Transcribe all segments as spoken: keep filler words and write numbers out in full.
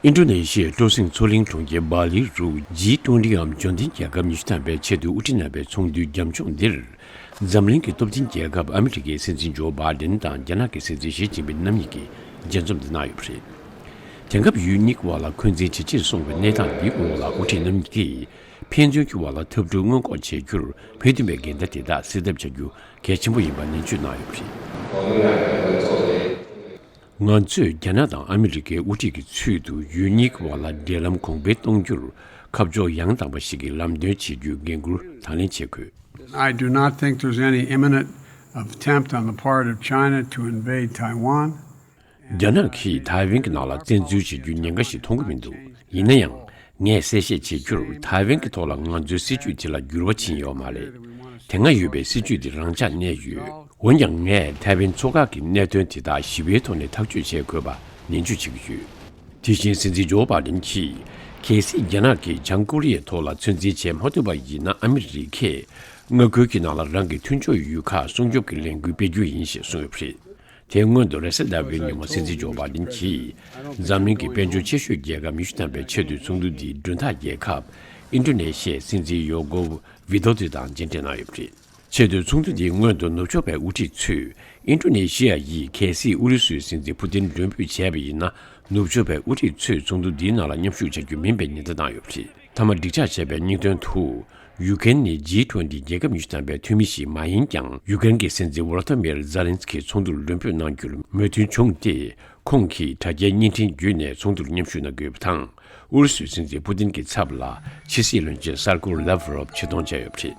ཨིན་ཌོ་ནེ་ཤི་ཡའི་སྤྲོ་གསེང་མཚོ་གླིང་གྲོང་ཁྱེར་སྦ་ལིའི་རུ་ཇི་ཊུ་ཝེན་ཊི་འམ་འབྱོར་ལྡན་རྒྱལ་ཁབ་ཉི་ཤུ་ཐམ་པའི་ཆེས་མཐོའི་དབུ་ཁྲིད་རྣམ་པའི་ཚོགས་འདུའི་རྒྱབ་ལྗོངས་འདིར། འཛམ་གླིང་གི་སྟོབས་ཆེན་རྒྱལ་ཁབ་ཨ་མི་རི་ཀའི་སྲིད་འཛིན་ཇོ་བྷའི་ཌེན་དང་རྒྱ་ནག་གི་སྲིད་འཛིན་ཞི་ཅིན་ཕིན་རྣམ་གཉིས་ཀྱིས་མཇལ་འཛོམས་འདི་གནང་ཡོད་པ་རེད། དེང་སྐབས་ཡུལ་གཉིས་ཀྱི་བར་ལ་འཁོན་འཛིན་ཇེ་ཆེར་སོང་བའི་གནས་སྟངས་འདིའི་འོག་ལ་དབུ་ཁྲིད་རྣམ་གཉིས་ཀྱིས་ཕན་ཚུན་གྱི་བར་ལ་འཐབ་འཁྲུག་སྔོན་འགོག་བྱེད་རྒྱུར་ཕན་ཐོགས་པའི་འགལ་ཟླ་དེ་དག་སེལ་ཐབས་བྱ་རྒྱུ་གལ་ཆེན་པོ་ཡིན་པ་ནན་བརྗོད་གནང་ཡོད་པ་རེད། ང་ཚོས་རྒྱ་ནག་དང་ཨ་མི་རི་ཀའི་དབུ་ཁྲིད་ཀྱི་ཚུལ་དུ་ཡུལ་གཉིས་ཀྱི་བར་ལ་འབྲེལ་ལམ་གོང་འཕེལ་གཏོང་རྒྱུར་ཁ་ཕྱོགས་ཡང་དག་པ་ཞིག་གི་ལམ་སྟོན་བྱེད་རྒྱུའི་འགན་འཁུར་དང་ལེན་བྱེད་དགོས། I do not think there's any imminent attempt on the part of China to invade Taiwan. རྒྱ་ནག་གིས་ཐའེ་ཝན་གྱི་ནང་ལ་བཙན་འཛུལ་བྱེད་རྒྱུའི་ཉེན་ཁ་ཞིག་མཐོང་གི་མི་འདུག་ཡིན་ན་ཡང་། ངས་གསལ་བཤད་བྱེད་རྒྱུར་ཐའེ་ཝན་གྱི་ཐོག་ལ་ང་ཚོའི་སྲིད་ཇུས་དེ་ལ་འགྱུར་བ་ཕྱིན་ཡོད་མ་རེད། དེ་སྔ་ཡོད་པའི་སྲིད་ཇུས་དེ་རང་འཇགས་གནས་ཡོད། འོན་ཀྱང་ངས་ཐའེ་ཝན་མཚོ་འགག་གི་གནད་དོན་དེ་དག་ཞི་བའི་ཐོག་ནས་ཐག་གཅོད་བྱེད་དགོས་པ་ནན་བརྗོད་བྱེད་ཀྱི་ཡོད། དེ་བཞིན་སྲིད་འཛིན་ཇོ་བྷའི་ཌེན་གྱིས། གལ་སྲིད་རྒྱ་ནག་གིས་བྱང་ཀོ་རི་ཡའི་ཐོག་ལ་ཚོད་འཛིན་བྱེད་མ་ཐུབ་པ་ཡིན་ན་ཨ་མི་རི་ཀས་མངའ་ཁུལ་གྱི་ནང་ལ་རང་གི་མཐུན་ཕྱོགས་ཡུལ་ཁག་སྲུང་སྐྱོབ་ཀྱི་ལས་འགུལ་སྤེལ་རྒྱུ་ཡིན་ཞེས་གསུངས་ཡོད་པ་རེད། དེའི་སྔོན་དུ་རེས་གཟའ་ཟླ་བའི་ཉིན་མོ་སྲིད་འཛིན་ཇོ་བྷའི་ཌེན་གྱིས་འཛམ་གླིང་གི་དཔལ་འབྱོར་ཆེ་ཤོས་རྒྱལ་ཁབ་ཉི་ཤུ་ཐམ་པའི་ཆེས་མཐོའི་ཚོགས་འདུ་འདིའི་མགྲོན་བདག་རྒྱལ་ཁབ་ཨིན་ཌོ་ནེ་ཤི་ཡའི་སྲིད་འཛིན་ཡོ་ཀོ་ཝི་ཌོ་དོ་དང་མཇལ་འཕྲད་གནང་ཡོད་པ་རེད། ཆེས་མཐོའི་ཚོགས་འདུ་འདིའི་སྔོན་དུ་ནུབ་ཕྱོགས་པའི་དབུ་ཁྲིད་ཚོས་ཨིན་ཌོ་ནེ་ཤི་ཡ་ཡིས་གལ་སྲིད་ཨུ་རུ་སུའི་སྲིད་འཛིན་ཕུ་ཏིན་མགྲོན་འབོད་བྱས་པ་ཡིན་ན་ནུབ་ཕྱོགས་པའི་དབུ་ཁྲིད་ཚོས་ཚོགས་འདུ་འདིའི་ནང་ལ་མཉམ་ཞུགས་བྱ་རྒྱུ་མིན་པའི་ཉེན་བརྡ་བཏང་ཡོད་པ་རེད། མཐའ་མ་འགྲིག་འཇགས་བྱས་པའི་སྙིང་དོན་དུ། ཡུ་ཀེ་རེན་ནི་ཇི་ཊུ་ཝེན་ཊི་རྒྱལ་ཁབ་ཉི་ཤུ་ཐམ་པའི་འཐུས་མི་ཞིག་མ་ཡིན་ཀྱང་ཡུ་ཀེ་རེན་གྱི་སྲིད་འཛིན་ཝོ་ལོ་ཏི་མིར་ཛེ་ལན་སི་ཀི་ཚོགས་འདུར་མགྲོན་འབོད་གནང་རྒྱུར་མོས་མཐུན་བྱུང་སྟེ། ཁོང་གིས་དྲ་རྒྱའི་བརྙན་འཕྲིན་བརྒྱུད་ནས་ཚོགས་འདུར་མཉམ་ཞུགས་གནང་དགོས་པ་དང་། ཨུ་རུ་སུའི་སྲིད་འཛིན་ཕུ་ཏིན་གྱི་ཚབ་ལ་ཕྱི་སྲིད་བློན་ཆེན་སར་ཀོ་ལབ་རོབ་ཆེད་གཏོང་བྱས་ཡོད་པ་རེད།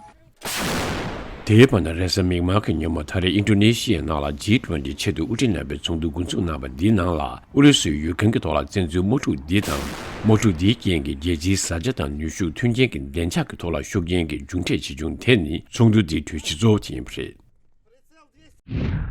དེའི་བར་ན་རེས་གཟའ་མིག་དམར་གྱི་ཉིན་མོ་ད་རེས་ཨིན་ཌོ་ནེ་ཤི་ཡའི་ནང་ལ་ཇི་ཊུ་ཝེན་ཊི་ཆེས་མཐོའི་དབུ་ཁྲིད་རྣམ་པའི་ཚོགས་འདུ་འགོ་འཛུགས་གནང་བ་འདིའི་ནང་ལ་ཨུ་རུ་སུས་ཡུཀ་རེན་གྱི་ཐོག་ལ་བཙན་འཛུལ་དམག་འཁྲུག་འདི་དང་། དམག་འཁྲུག་འདིའི་རྐྱེན་གྱིས་རྒྱལ་སྤྱིའི་བཟའ་བཅའ་དང་ནུས་ཤུགས་མཐུན་རྐྱེན་གྱི་བདེ་འཇགས་ཀྱི་ཐོག་ལ་ཤུགས་རྐྱེན་གྱི་མཇུག་འབྲས་ཇི་བྱུང་དེ་ནི་ཚོགས་འདུ་འདིའི་གྲོས་གཞི་གཙོ་བོ་དེ་ཡིན་པ་རེད།